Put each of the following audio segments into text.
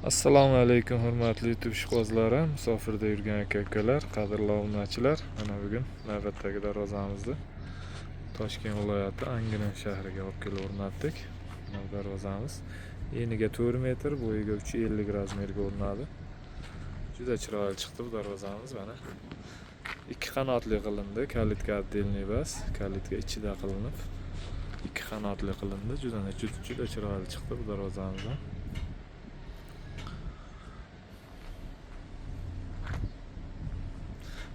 Assalomu alaykum, hurmatli YouTube ishqibozlari, musofirda yurgan aka-ukalar, qadrli obunachilar. Mana bugun navbatdagi darvozamizni Toshkent viloyati Angren shahriga olib kelib o'rnatdik. Mana bu darvozamiz eniga 4 metr, bo'yiga 3,50 razmerga o'rnadi. Juda chiroyli chiqdi bu darvozamiz mana. Ikki qanotli qilindi, kalitka отдельный bas, kalitka ichida qilinib, ikki qanotli qilindi. Juda juda chiroyli chiqdi bu darvozamiz ham.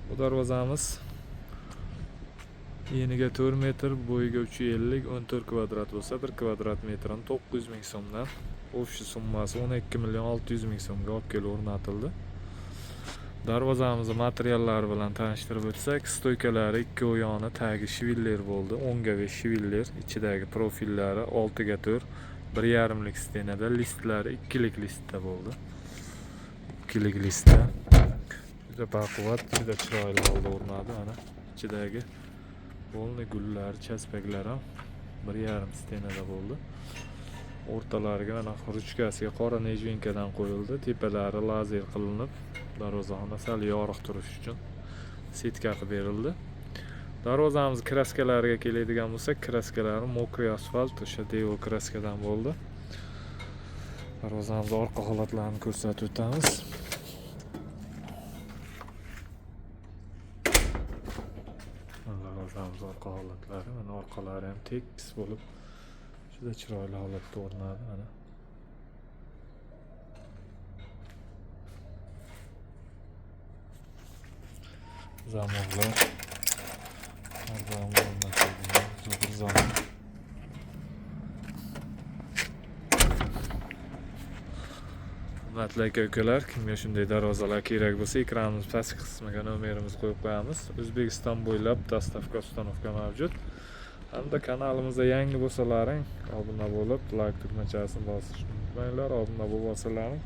Bu darvozamiz eniga 4 metr, bo'yiga 3,50, 14 kvadrat bo'lsa, 1 kvadrat metrini 900 ming so'mdan, общий summasi 12 million 600 ming so'mga olib kelib o'rnatildi. Darvozamizni materiallari bilan tanishtirib o'tsak, стойка lari ikki yoni tagi швеллер bo'ldi. 10 ga 5 швеллер, ichidagi profillari 6 ga 4, 1,5 lik стена da, listlari ikkilik listda bo'ldi. Ikkilik listda. Juda baquvvat, juda chiroyli holda o'rnadi mana. Ichidagi полный gullar, chaspaklar ham 1,5 стена da bo'ldi. O'rtalariga mana ruchkasiga qora нержавейка dan qo'yildi. Tepalari lazer qilinib, darvozaxona sal yorug' turishi uchun сетка qilib berildi. Darvozamiz краска lariga keladigan bo'lsak, краска lari мокрый asfalt, o'sha Devo краска dan bo'ldi. Darvozamiz orqa holatlarini ko'rsatib o'tamiz. Mana darvozamiz orqa holatlari, mana orqalari ham tekis bo'lib, juda chiroyli holatda o'rnadi mana. Zamoklar har doim o'rnatilgan, zo'r zamok. Hurmatli aka-ukalar, kimga shunday darvozalar kerak bo'lsa, ekranimiz pastki qismiga nomerimizni qo'yib qo'yamiz. O'zbekiston bo'ylab доставка, установка mavjud. Hamda kanalimizda yangi bo'lsalaring, obuna bo'lib, layk tugmachasini bosishni unutmanglar. Obuna bo'lib olsalaring,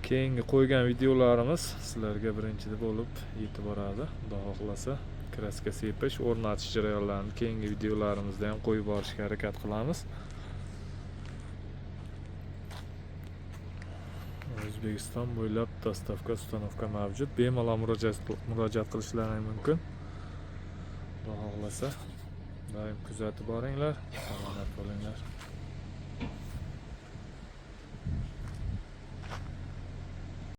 keyingi qo'ygan videolarimiz sizlarga birinchi bo'lib yetib boradi. Xudo xohlasa, краска sepish, o'rnatish jarayonlarini keyingi videolarimizda ham qo'yib borishga harakat qilamiz. O'zbekiston bo'ylab доставка, установка mavjud. Bemalol murojaat qilishlari mumkin. Xudo xohlasa, doim kuzatib boringlar, salomat bo'linglar.